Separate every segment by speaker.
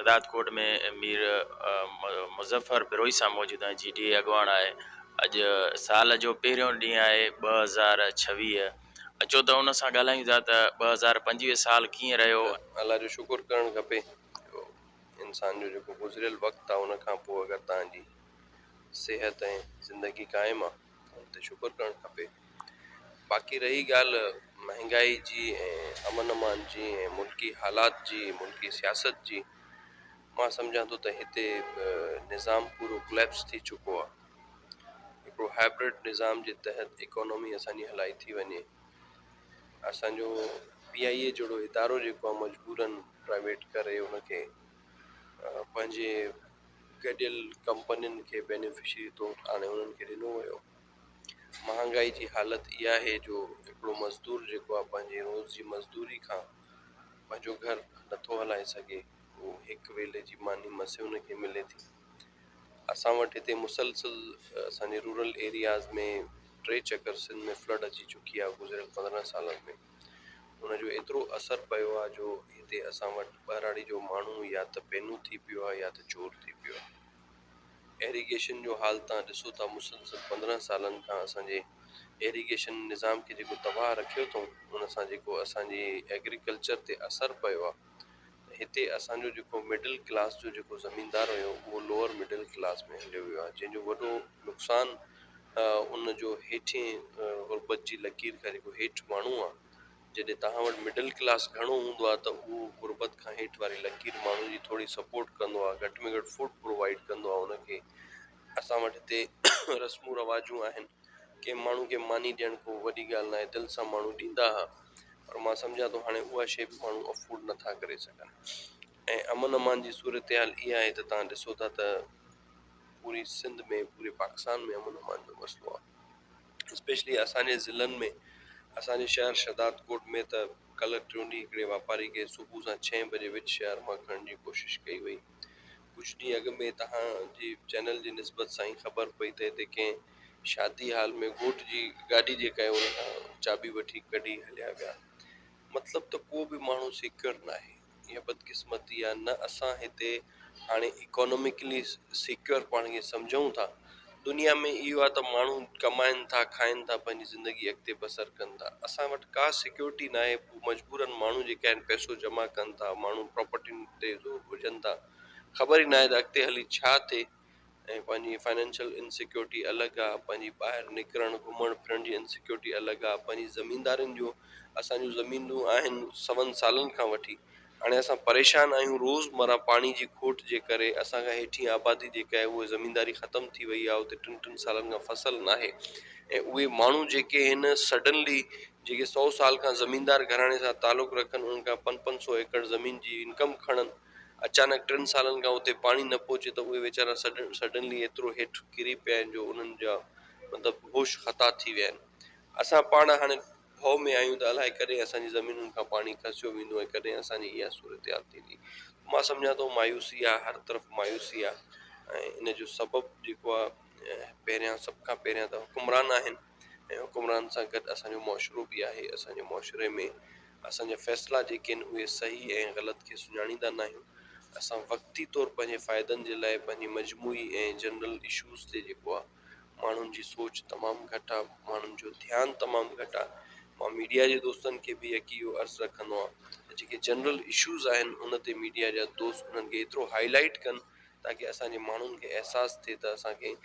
Speaker 1: شهدادڪوٽ ۾ مير مظفر بروهي سان موجود آهيان جي ڊي اي اڳواڻ آهي اڄ سال جو پهريون ڏينهن آهي 2026 اچو ته ان سان ڳالهايون ٿا ته 2025 سال ڪيئن رهيو.
Speaker 2: الله جو شڪر ڪرڻ کپي جو انسان جو جيڪو گذريل وقت آ ان کان پوء اگر توهان جي صحت ۽ زندگي قائم آ ته ان تي شڪر ڪرڻ کپي. باقي رهي ڳالهه مهنگائي جي ۽ امن امان جي ۽ ملڪي حالات جي ملڪي سياست جي مان سمجهان ٿو ته هتي نظام پورو ڪليپس ٿي چڪو آهي هڪڙو هائبرڊ نظام جي تحت اڪانومي اسان جي هلائي ٿي وڃي اسانجو پي آئي اي جهڙو ادارو جيڪو آهي مجبورن پرائيويٽ ڪري ان کي پنهنجي گڏيل ڪمپنين کي بينيفشري طور آڻي انهن کي ڏنو ويو مهانگائي جي حالت اها آهي جو هڪڙو مزدور جيڪو آهي پنهنجي روز جي مزدوري کان پنهنجو گهر نٿو هلائي سگهي اهو هڪ ويلي جي ماني مس ان کي ملي ٿي اسان وٽ هتي مسلسل اسان جي رورل ايرياز ۾ ٽي چڪر سنڌ ۾ فلڊ اچي چڪي آهي گذريل 15 سالن ۾ ان جو ايترو اثر پيو آهي جو هتي اسان وٽ ٻهراڙي جو ماڻهو يا ته پينو ٿي پيو آهي يا ته چور ٿي پيو آهي. ايريگيشن جو حال توهان ڏسو ٿا مسلسل 15 سالن کان اسان جي ايريگيشن نظام کي جيڪو تباهه رکيو اٿئون ان سان جيڪو اسان جي ايگريڪلچر تي اثر پيو آهي ته هتي اسان جو جيڪو مڊل ڪلاس جو جيڪو زميندار هيو اهو لوئر مڊل ڪلاس ۾ هليو ويو آهي جنهن جو وڏو نقصان ان جو هيٺين غربت جي لڪير کان جيڪو هيٺ ماڻهو آهي جڏهن توهان وٽ مڊل ڪلاس گهڻو هوندو آهي ته اهو غربت کان هيٺ واري لڪير ماڻهن جي ٿوري سپورٽ ڪندو آهي گهٽ ۾ گهٽ فوڊ پرووائيڊ ڪندو آهي ان کي. اسان وٽ هتي رسمون رواجون آهن ڪنهن ماڻهو کي ماني ڏيڻ ڪو وڏي ڳالهه ناهي دل سان ماڻهو ڏيندا ها پر مان سمجهان ٿو هاڻي اها شيء به ماڻهو افورڊ نٿا ڪري سگهن ۽ امن امان جي صورتحال اها آهي ته توهان ڏسو ٿا ته پوري سنڌ ۾ پوري پاڪستان ۾ امن امان جو مسئلو آهي. اسپيشلي اسان جي ضلعن ۾ اسان جي شهر شهدادڪوٽ ۾ ته ڪلهه ٽيون ڏينهن هڪڙي واپاري کي صبح سان ڇهين بجي وچ شهر مان کڻڻ جي ڪوشش ڪئي وئي. ڪجهه ڏينهن اڳ ۾ توهان جي چينل جي نسبت سان ئي خبر پئي ته هتي ڪنهن شادي هال ۾ گهوٽ جي گاڏي جيڪا آهي ان کان چاٻي وٺي ڪڍي هليا ويا. مطلب ته ڪو به ماڻهو سيڪيور ناهي. اها بدقسمتي آهي نه اسان هتي هاڻي اڪاناميڪلي سيڪيور پاڻ کي سمجهون ٿا. دنيا ۾ اهو آهي ته ماڻهو ڪمائن ٿا کائن ٿا پنهنجي زندگي اڳتي بسر ڪن ٿا. اسان وٽ ڪا سيڪيورٽي ناهي پوء مجبورن ماڻهو جيڪي آهن پئسو جمع ڪن ٿا ماڻهو پراپرٽين تي زور وجهن ٿا خبر ئي ناهي ته اڳتي هلي ڇا ٿئي. ۽ پنهنجي فائنانشل انسيڪيورٽي الڳ آ پنهنجي ٻاهر نڪرڻ گهمڻ ڦرڻ جي انسيڪيورٽي الڳ آ پنهنجي زميندارين جو اسان جون زمينون آهن سون سالن کان وٺي هاڻي اسان پريشان آهيون روز مره پاڻي جي کوٽ جي ڪري اسان کان هيٺين آبادي جيڪا آهي اهي زمينداري ختم ٿي وئي آ اتي ٽن ٽن سالن کان فصل ناهي ۽ اهي ماڻهو جيڪي هن سڊنلي جيڪي سو سال کان زميندار گهراڻي سان تعلق رکن انهن کان پنج پنج سو ايڪڙ زمين جي انڪم کڻن اچانڪ ٽن سالن کان اتي پاڻي نه پهچي ته اهي ويچارا سڊنلي ايترو هيٺ ڪري پيا آهن جو انهن جا مطلب هوش خطا ٿي ويا آهن. اسان پاڻ هاڻي ڀؤ ۾ آهيون ته الائي ڪڏهن اسان جي زمينن کان پاڻي کسيو ويندو ۽ ڪڏهن اسان جي اها صورتحال ٿيندي. مان سمجهان ٿو مايوسي آهي، هر طرف مايوسي آهي ۽ ان جو سبب جيڪو آهي پهريان سڀ کان پهريان ته حڪمران آهن ۽ حڪمران سان گڏ اسان جو معاشرو به آهي. اسان جي معاشري ۾ اسان جا فيصلا جيڪي آهن اهي صحيح ۽ غلط کي سڃاڻيندا ناهيون. اسان وقتي طور پنهنجي فائدن جي لاء پنهنجي مجموعي ۽ جنرل اشوز تي جيڪو آهي ماڻهن جي سوچ تمام گهٽ آهي ماڻهن جو ڌيان تمام گهٽ آهي. مان ميڊيا جي دوستن کي به يڪي اهو عرض رکندو آهيان ته جيڪي جنرل اشوز آهن ان تي ميڊيا جا دوست انهن کي ايترو هائي لائيٽ ڪن تاڪه اسان جي ماڻهن کي احساس ٿئي ته اسان کي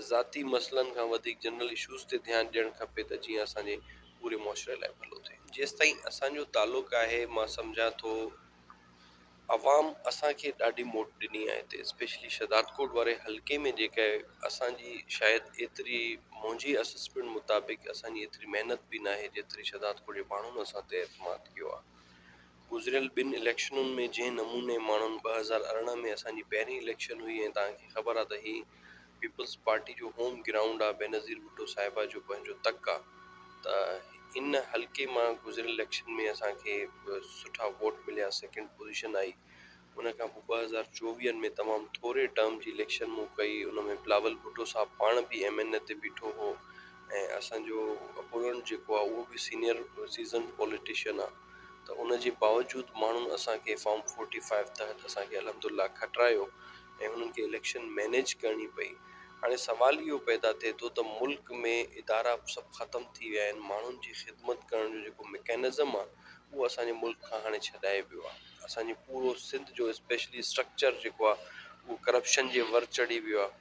Speaker 2: ذاتي مسئلن کان وڌيڪ جنرل اشوز تي ڌيان ڏيڻ کپي ته جيئن اسان جي پوري معاشري لاء ڀلو ٿئي. جيستائين اسان جو تعلق آهي مان سمجهان ٿو عوام اسان کي ڏاڍي موٽ ڏني آهي هتي اسپيشلي شهدادڪوٽ واري حلقي ۾ جيڪا اسان جي شايد ايتري منهنجي اسسمينٽ مطابق اسان جي ايتري محنت به ناهي جيتري شهدادڪوٽ جي ماڻهن اسان تي اعتماد ڪيو آهي. گذريل ٻن اليڪشنن ۾ جنهن نموني ماڻهن 2018 ۾ اسان جي پهرين اليڪشن هئي ۽ توهان کي خبر آ ته هي پيپلز پارٽي جو هوم گرائونڊ آ بينظير ڀٽو صاحبه جو پنهنجو تڪ آ ته ان حلقي مان گذريل اليڪشن ۾ اسان کي سٺا ووٽ مليا سيڪنڊ پوزيشن آئي ان کان پوء 2024 ۾ تمام ٿوري ٽرم جي اليڪشن مون ڪئي ان ۾ بلاول ڀٽو صاحب پاڻ به ايم اين اي تي بيٺو هو ۽ اسان جو اپوننٽ جيڪو آ اهو به سينيئر سيزنڊ پوليٽيشن آ. ته ان جي باوجود ماڻهن اسان کي فارم 45 تحت اسان کي الحمدلله کٽرايو ۽ هنن کي اليڪشن مينيج ڪرڻي پئي. هاڻي سوال اهو پيدا ٿئي ٿو ته ملڪ ۾ ادارا سڀ ختم ٿي ويا آهن، ماڻهن جي خدمت ڪرڻ جو جيڪو مڪينزم آهي اهو اسان جي ملڪ کان هاڻي ڇڏائي ويو آهي. اسان جي پورو سنڌ جو اسپيشلي اسٽرڪچر جيڪو آهي اهو ڪرپشن جي ور چڙهي ويو آهي.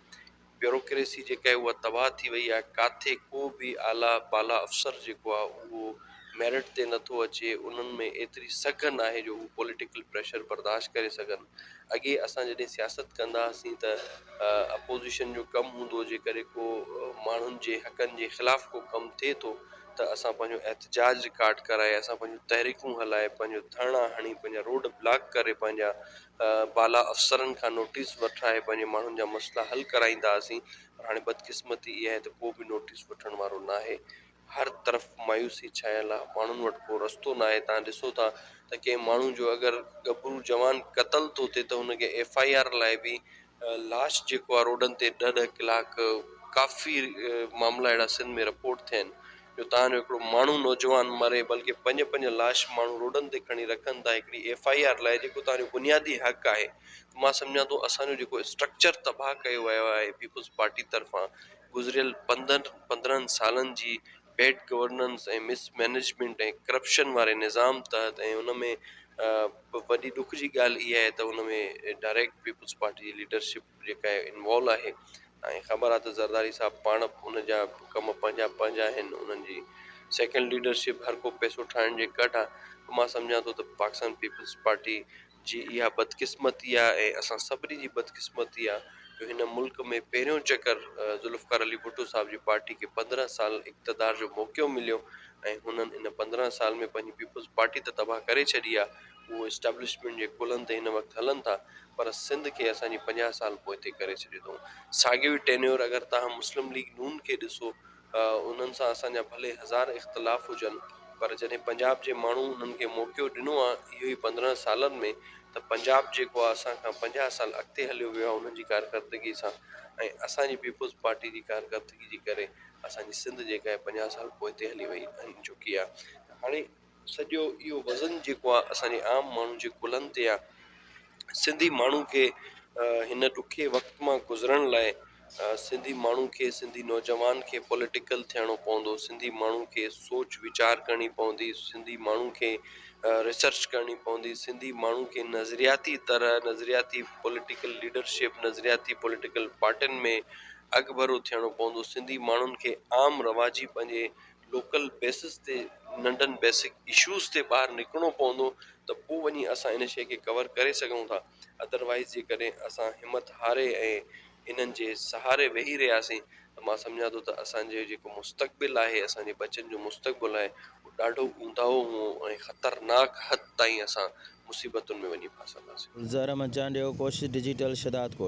Speaker 2: بيوروڪريسي جيڪا آهي اها تباهه ٿي وئي آهي، ڪاٿي ڪو به اعليٰ بالا افسر جيڪو آهي اهو ميرٽ تي نٿو اچي، انهن ۾ ايتري سگهه ناهي جو هو پوليٽيڪل پريشر برداشت ڪري سگهن. اڳي اسان جڏهن سياست ڪندا هئاسين ته اپوزيشن جو ڪم هوندو هو جيڪڏهن ڪو ماڻهن جي حقن جي خلاف ڪو ڪم ٿئي ٿو ته اسان پنهنجو احتجاج رڪارڊ ڪرائي، اسان پنهنجون تحريڪون هلائي، پنهنجو ڌرڻا هڻي، پنهنجا روڊ بلاڪ ڪري پنهنجا بالا افسرن کان نوٽيس وٺرائي پنهنجي ماڻهن جا مسئلا حل ڪرائيندا هئاسين پر هاڻي بدقسمتي اها آهي ته ڪو به نوٽيس وٺڻ وارو ناهي. هر طرف مايوسي ڇانيل آهي، ماڻهن وٽ ڪو رستو ناهي. توهان ڏسو ٿا ته ڪنهن ماڻهو جو اگر ڳڀرو جوان قتل ٿو ٿئي ته هن کي ايف I R لاء به لاش جيڪو آهي روڊن تي ڏهه ڏهه ڪلاڪ ڪافي معاملا اهڙا سنڌ ۾ رپورٽ ٿيا آهن جو تان جو هڪڙو ماڻهو نوجوان مري بلڪه پنج پنج لاش ماڻهو روڊن تي کڻي رکن ٿا هڪڙي ايف I R لاء جيڪو تان جو بنيادي حق آهي ته مان سمجهان ٿو اسان جو جيڪو اسٽرڪچر تباهه ڪيو ويو آهي پيپلز پارٽي طرفان گذريل 15 سالن جي bad governance ۽ mismanagement ۽ corruption واري نظام تحت ۽ ان ۾ وڏي ڏک جي ڳالهه اها آهي ته ان ۾ ڊائريڪٽ پيپلز پارٽي جي ليڊرشپ جيڪا آهي انوالو آهي ۽ خبر آ ته زرداري صاحب پاڻ ان جا ڪم پنهنجا پنهنجا آهن انهن جي سيڪنڊ ليڊرشپ هر ڪو پئسو ٺاهڻ جي ڪڍ آ ته مان سمجهان ٿو ته پاڪستان پيپلز پارٽي جي اها بدقسمتي آ ۽ اسان سڀني جي بدقسمتي آ جو هن ملڪ ۾ پهريون چڪر ذوالفقار علي ڀٽو صاحب جي پارٽي کي 15 سال اقتدار جو موقعو مليو ۽ هنن ان 15 سال ۾ پنهنجي پيپلز پارٽي ته تباهه ڪري ڇڏي آ اهو اسٽيبلشمينٽ جي ڪلهن تي هن وقت هلن ٿا پر سنڌ کي اسان جي 50 سال پوئتي ڪري ڇڏيو اٿئون. ساڳيو ئي ٽينيور اگر توهان مسلم ليگ نون کي ڏسو انهن سان اسان جا ڀلي هزار اختلاف هجن پر جڏهن پنجاب جي ماڻهو انهن کي موقعو ڏنو آ اهو ئي 15 سالن ۾ ته پنجاب جيڪو آ اسان کان 50 سال اڳتي هليو ويو آ انهن جي ڪارڪردگي سان ۽ اسان جي پيپلز پارٽي جي ڪارڪردگي جي ڪري اسان جي سنڌ جيڪا آهي 50 سال پوئتي هلي وئي ۽ چڪي آ هاڻي سڄو اهو وزن جيڪو آهي اسان جي عام ماڻهو جي ڪلهن تي آهي. سنڌي ماڻهو کي هن ڏکي وقت مان گذرڻ لاء سنڌي ماڻهو کي سنڌي نوجوان کي پوليٽيڪل ٿيڻو پوندو، سنڌي ماڻهو کي سوچ ويچار ڪرڻي پوندي، سنڌي ماڻهو کي ريسرچ ڪرڻي پوندي، سنڌي ماڻهو کي نظرياتي طرح نظرياتي پوليٽيڪل ليڊرشپ نظرياتي پوليٽيڪل پارٽين ۾ اڳڀرو ٿيڻو پوندو، سنڌي ماڻهن کي عام رواجي پنهنجي لوڪل بيسس تي ننڍن بيسڪ اشوز تي ٻاهر نڪرڻو پوندو ته پوء وڃي اسان ان شيء کي ڪور ڪري سگهون ٿا ادروائيز جيڪڏهن اسان همت هاري ۽ انهن جي سهاري ويهي رهياسين ته مان سمجهان ٿو ته اسان جو جيڪو مستقبل آهي اسان جي ٻچن جو مستقبل آهي اهو ڏاڍو اونداهو هوندو ۽ خطرناڪ حد تائين اسان مصيبتن ۾ وڃي ڦاسنداسين.
Speaker 1: گلزار احمد چانڊيو، ڪوشش ڊجيٽل، شھدادڪوٽ.